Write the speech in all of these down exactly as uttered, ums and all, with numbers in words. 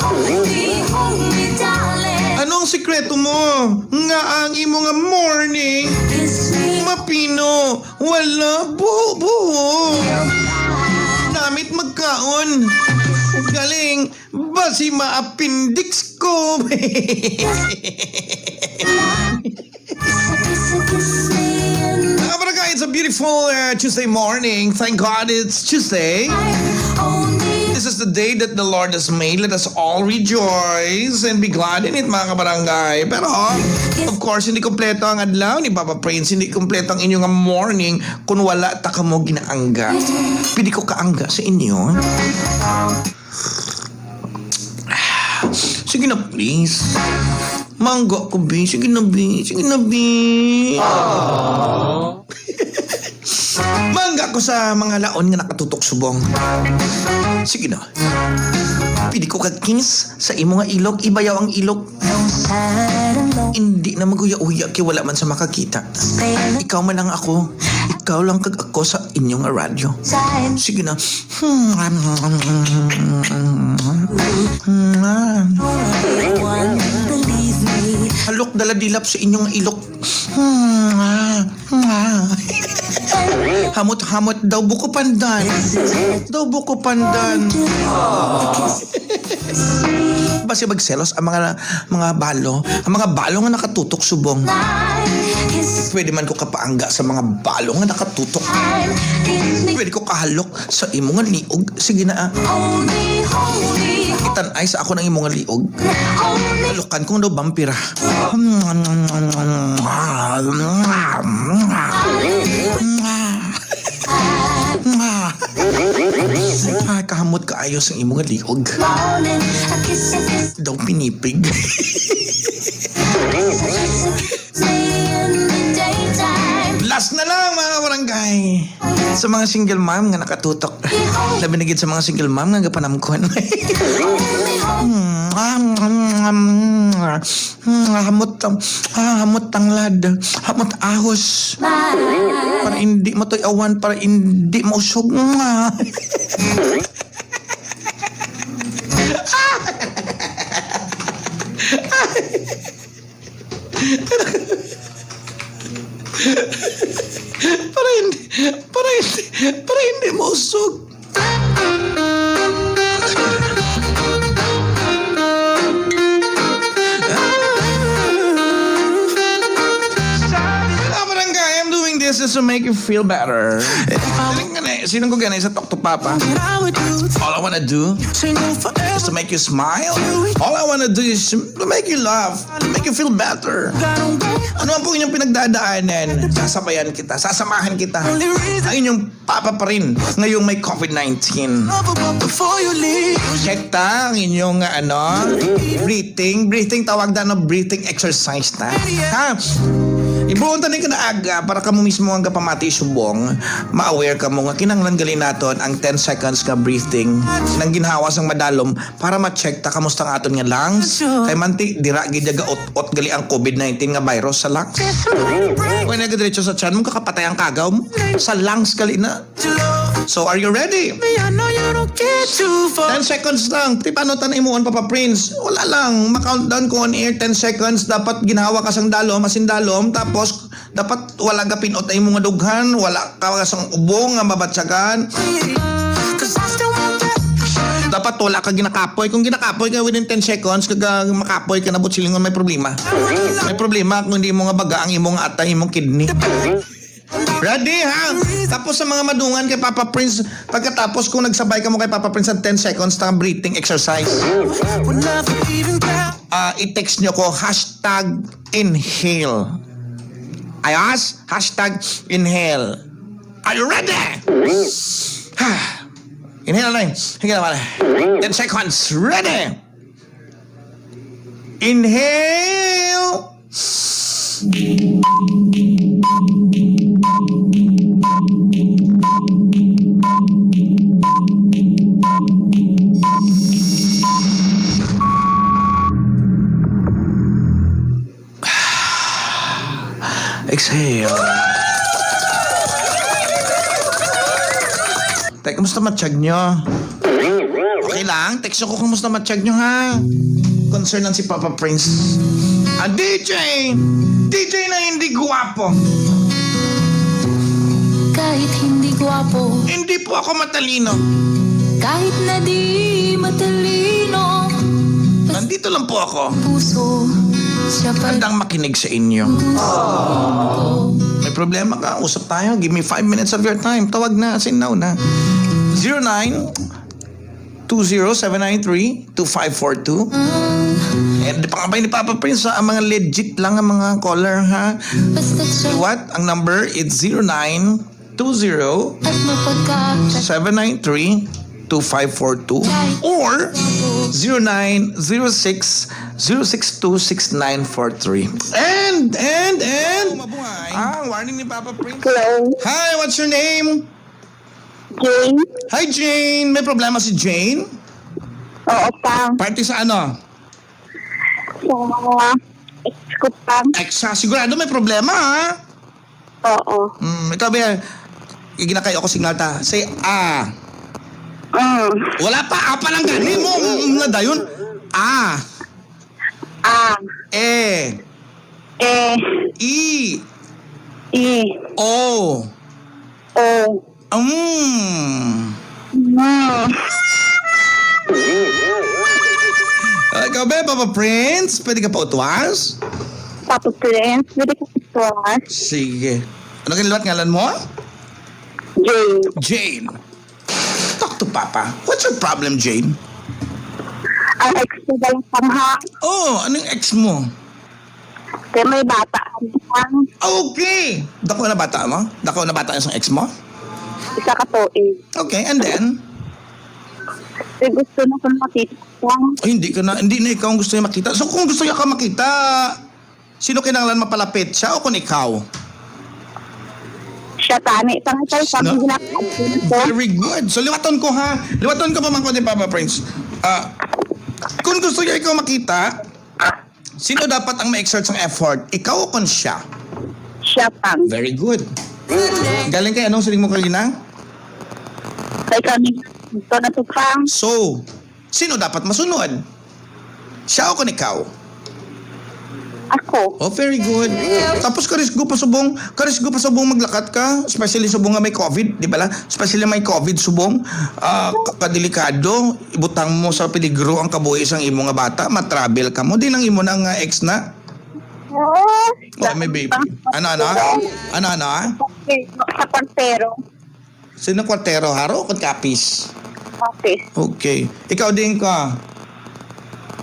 Hold me, hold me, hold me, darling. Ano ang sikreto mo nga ang imo nga morning Kiss me. Mapino, wala buho-buho? Namit magkaon. Galing, basi ma-appendix ko. Mga barangay, it's a beautiful uh, Tuesday morning. Thank God it's Tuesday. This is the day that the Lord has made. Let us all rejoice and be glad in it, mga kabarangay. Pero, of course, hindi kompleto ang adlaw ni Papa Prince. Hindi kompleto ang inyong morning kung wala ta kamo ginaangga. Pwede ko kaangga sa inyo? Sige na, please. Mangga ko, bi. Sige na, bi. Sige na, bi. Mangga ko sa mga laon nga nakatutok subong. Sige na. Pwede ko kag kiss sa imo nga ilok, ibayaw ang ilok. Hindi na maguya-uya kay wala man sa makakita. Ikaw man lang ako. Ikaw lang kag ako sa inyo nga radyo. Sige na. Halok dala dilap sa inyo nga ilok. Hamot-hamot daw buko pandan. Daw buko pandan. Basi magselos ang mga, mga balo. Ang mga balo nga nakatutok subong. Pwede man ko kapaangga sa mga balo nga nakatutok. Pwede ko kahalok sa imo nga liog. Sige na, ah. Itan-ay sa ako ng imo nga liog. Halukan kong daw vampira. Ay, kahamot kaayo sang imo nga liog. Daw pinipig. Last na lang, mga barangay. Sa mga single mom nga nakatutok. Labi na gid sa mga single mom nga gapanamkon. Mm, hamot ang, ah, hamot tanglad, hamot ahos. Para hindi matuyawan, para hindi mausog. Para hindi, para hindi, para hindi mausog. Mga barangay, I'm doing this just to make you feel better. Sino gani, sino ko gani sa Talk to Papa? All I wanna do is to make you smile. All I wanna do is to make you laugh, to make you feel better. Ano man po inyong pinagdadaanan, sasabayan kita, sasamahan kita. Ang inyong Papa pa rin ngayong may covid nineteen. Check ta ang inyong, ano, breathing. Breathing, tawag na, no, breathing exercise ta. Ha? Ibuon ta ni kanaaga para kamo mismo ang kapamati subong. Ma-aware kamo nga kinahanglan gali naton ang ten seconds nga breathing nang ginhawa sang madalom para ma-check ta kamusta ang aton nga lungs. Kay manti, dira gid ga-ut-ut gali ang covid nineteen nga virus sa lungs. Kung nagadiretso sa tiyan mo, kakapatay ang kagaw mo. Sa lungs gali na. So, are you ready? Ten seconds lang. Ti paano tan imuon, Papa Prince? Wala lang. Ma-countdown ko on air, ten seconds. Dapat ginhawa ka sang dalom, as in dalom. Tapos, dapat wala gapinot na imo nga dughan. Wala ka sang ubong nga mabatyagan. Dapat wala ka ginakapoy. Kung ginakapoy ka within ten seconds, kag, ah, makapoy ka na, buot silingon may problema. May problema kung hindi mo nga baga ang imong atay, imong kidney. Ready, ha? Tapos sa mga madungan kay Papa Prince, pagkatapos kung nagsabay ka mo kay Papa Prince sa ten seconds na breathing exercise, ah, i-text nyo ko, hashtag inhale. Ayos? Hashtag inhale. Are you ready? Inhale na. Sige naman. Ten seconds. Ready? Inhale. Exhale. Tay, kumusta matsyag nyo? Okay lang? Text ako kumusta matsyag nyo, ha? Concern lang si Papa Prince. Ah, D J! D J na hindi guwapo. Kahit hindi gwapo, hindi po ako matalino. Kahit na di matalino, nandito lang po ako. Puso, siya pa handang makinig sa inyo. May problema ka? Usap tayo. Give me five minutes of your time. Tawag na. Sinaw na. Zero nine two zero seven nine three two five four two. Eh, di pa nga ba ni Papa Prince, ha? Ang mga legit lang ang mga caller, ha? Basta siya. What? Ang number, it's zero nine two zero at mapagkakita seven nine three two five four two or zero nine zero six zero six two six nine four three. And, and, and, ah, warning ni Papa Prince. Hello. Hi, what's your name? Jane. Hi, Jane. May problema si Jane? Oo, pa. Parte sa ano? Sa mga ex ko, pa. Ex, ha? Sigurado may problema, ha? Oo. Mm, ikaw, be, iginakay ako signal ta. Say, ah. Mm. Wala pa, apa lang gani mo. Mm, na dayon. Ah. Ah. Eh. Eh. I. I. O. O. Mm. Mm. Ah, ikaw, be, Papa Prince, pwede ka pa utwas? Papa Prince, pwede ka pa utwas? Sige. Ano ka liwat ngalan mo? Jane. Jane. Talk to Papa. What's your problem, Jane? Ang ex ko, Balakang, ha? Oh, anong ex mo? Kaya may bata kami, ha? Okay. Dako na bata mo? Dako na bata yung ex mo? Isa ka tuig. Okay, and then? Eh, gusto na ko makita, ha? Ay, hindi ka na, hindi na ikaw ang gusto niya makita. So, kung gusto niya ka makita, sino kinahanglan mapalapit? Siya o kung ikaw? Siya tani. Tangay tayo, sabi nila, very good. So, liwaton ko, ha? Liwaton ko pa man ko ni Papa Prince. Ah, kung gusto niya ikaw makita, sino dapat ang ma-exert sang effort? Ikaw o kon siya? Siya, pang. Very good. Galing kay anong siling mo kanina? Kay kami. Ito na to, pang. So, sino dapat masunod? Siya o kon ikaw? Ako. Oh, very good. Tapos karisgo pa subong, karisgo pa subong maglakat ka, especially subong nga may covid, di ba la? Especially may covid subong, ah, ka-, kadelikado, ibutang mo sa peligro ang kabuhi sang imo nga bata, matravel ka mo, di lang imo na nga ex na. Oo. Oh, may baby. Ano, ano? Ano, ano? Okay, sa kwartero. Sino kwartero, haro o kon kapis? Kapis. Okay. Ikaw din ka.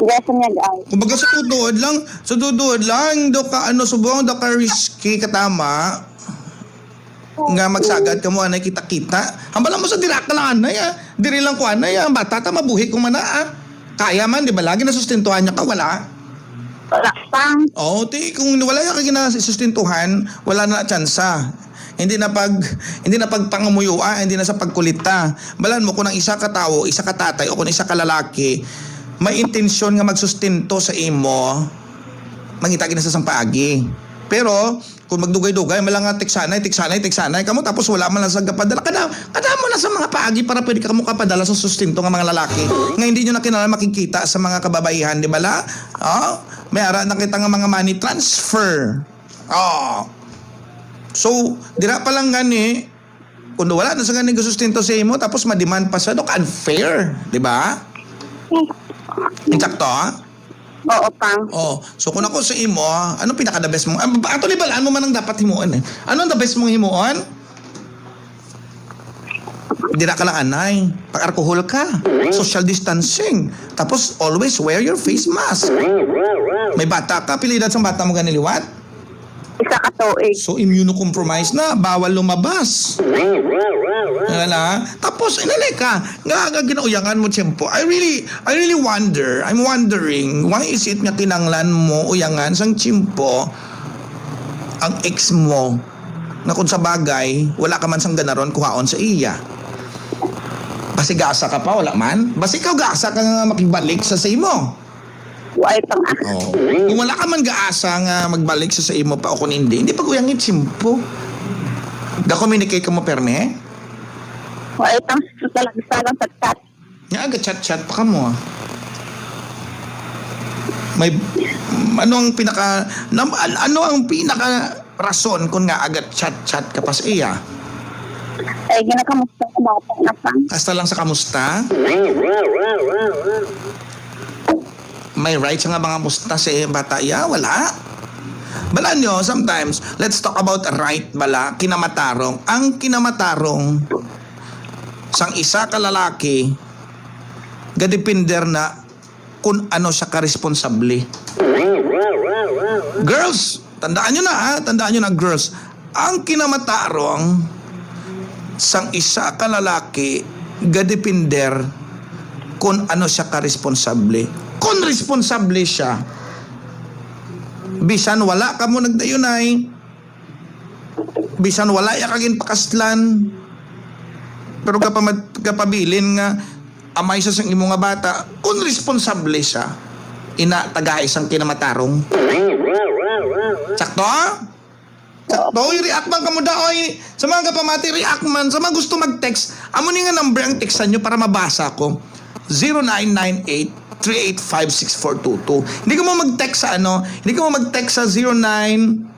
Diya sa Miag-Ay. Kumbaga, sa tutuod lang, sa tutuod lang, do ka, ano, subong, do ka risky, katama nga magsagad ka mo, anay kita-kita. Hambala mo sa dira ka lang, anay, ah. Diri lang ko, anay, ah. Ang bata ta, mabuhi kung mana, ah. Kaya man, di ba? Lagi nasustentuhan niya ka, wala? Wala pa. Oo, ti, kung wala ka ginasustentuhan, wala na tsansa. Hindi na pag, hindi na pagpangamuyua, hindi na sa pagkulita. Balan mo, kung ang isa ka tawo, isa ka tatay, o kung isa ka lalaki, may intensyon nga magsustento sa imo, mangita gina sa sang paagi. Pero, kung magdugay-dugay, mala nga tiksanay, tiksanay, tiksanay, kamo tapos wala man lang sa gapadala. Kada, kada mo na sa mga paagi para pwede ka mo kapadala sa sustento nga mga lalaki nga hindi nyo na kinala makikita sa mga kababaihan, di ba la? Oh, may ara na kita nga mga money transfer. Oh. So, dira pa lang gani, Kung wala na sa ganing sustento sa imo, tapos ma-demand pa sa dok, unfair, di ba? Insakto? Oo, Pang. Oh, so kung ako sa imo, anong pinaka the best mo? Ah, ato ni balaan mo man ang dapat himuon eh. Anong the best mong himuon? Dira ka lang anay. Pag-alcohol ka. Social distancing. Tapos always wear your face mask. May bata ka, pila edad sang bata mo gani liwat? Isa ka tuig. So, immunocompromised na, bawal lumabas. Wala. Tapos, inali ka. Nga, nga ginauyangan mo, tiyempo. I really, I really wonder, I'm wondering, why is it nga kinanglan mo uyangan sang tiyempo ang ex mo? Nga kung sa bagay, wala ka man sang ganaron kuhaon sa iya. Basi gasa ka pa, wala man? Basi ikaw gasa ka nga makigbalik sa sa imo. Wala pa nga. Oh. Kung wala ka man gaasa nga magbalik sa sa imo pa o kung hindi, hindi pag-uyang itsimpo. Ga-communicate ka mo perme? Wala pa nga sa talaga sa chat. Nga aga chat-chat pa ka mo ah. May, ano ang pinaka, nam, an, ano ang pinaka rason kung nga aga chat-chat ka pa sa iya? Ay, ginakamusta ko bata na pa. Hasta lang sa kamusta? May right sa nga mga musta si bata iya? Wala. Bala nyo, sometimes, let's talk about right bala, kinamatarong. Ang kinamatarong sang isa ka lalaki, gadepender na kung ano siya ka-responsable. Girls, tandaan nyo na ha, tandaan nyo na girls, ang kinamatarong sang isa ka lalaki gadepender kung ano siya ka-responsable. Kung responsable siya, bisan wala ka mo nagdayunay, bisan wala ya ka ginpakaslan, pero gapamad, gapabilin nga amay sa sang imo nga bata, kung responsable siya, ina tagay sang kinamatarong. Sakto? Sakto, oy, react man kamo da, oy. Sa mga kapamati, react man. Sa mga gusto mag-text, amo ni nga number ang textan nyo para mabasa ko. Zero nine nine eight, three eight five, six four two two. Hindi ka mo mag-text sa ano, hindi ka mo mag-text sa zero nine,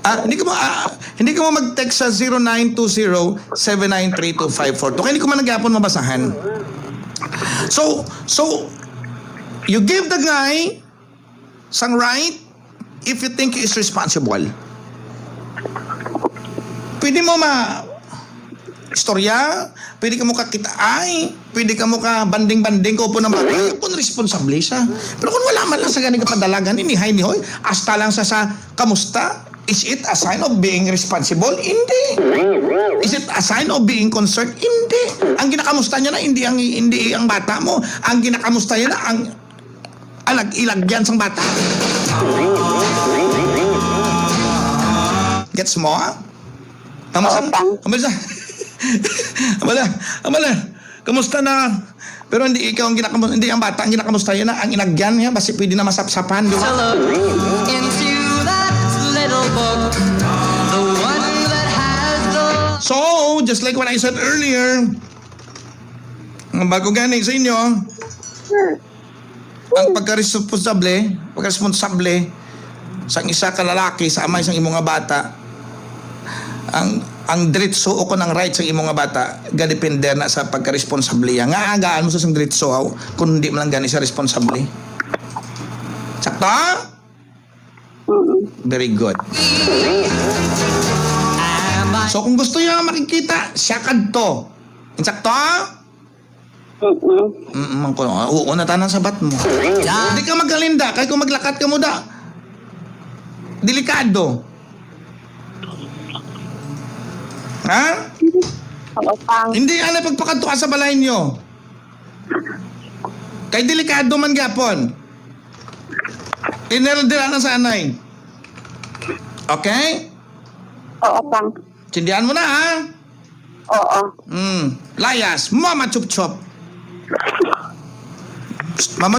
ah, hindi ka mo, ah, hindi ka mo mag-text sa zero nine two zero, seven nine three two five four two. Kaya hindi ko man nagyapon mabasahan. So, so, you give the guy sang right if you think he is responsible. Pwede mo ma istorya, pwede ka mo kakitaay, pwede ka mo ka banding-banding ko po ng bagay kung responsable siya. Pero kung wala man lang sa ganing kapadalagan, inihay ni hoy, hasta lang sa, sa kamusta, is it a sign of being responsible? Hindi. Is it a sign of being concerned? Hindi. Ang ginakamusta niya na hindi ang, hindi ang bata mo. Ang ginakamusta niya na ang alag-ilagyan sang bata. Gets mo? Tama sa? Oo, Pang. Tama sa? Amala, amala. Kamusta na? Pero hindi ikaw ang ginakamu-, hindi ang bata ang ginakamusta yan, ah. Ang ilagyan niya, basi pwede na masapsapan, di ba? Into that little book, the one that has the So, just like what I said earlier, ang bago gani sa inyo, ang pagkaresponsable, pagkaresponsable sang isa ka lalaki sa amay sang imo nga bata, ang, ang diritso o kon ang right sang imo nga bata, gadepende na sa pagkaresponsable niya. Nga agaan mo sa sang diritso, aw, kung hindi man lang gani siya responsable. Sakto? Mm. Very good. So, kung gusto niya makikita, siya kadto. Insakto? Mm-mm. Mm, man ko, ah, oo na tanan sabat mo. Di ka magkalinda, kay kung maglakat ka mo da, delikado. Ha? Oo, Pang. Hindi ana pagpakadto ka sa balay niyo. Kay delikado man gyapon. Inerdera na sa anay. Okay? Oo, Pang. Sindihan mo na, ha? Oo. Mm. Layas, Mama Chup Chup. Mama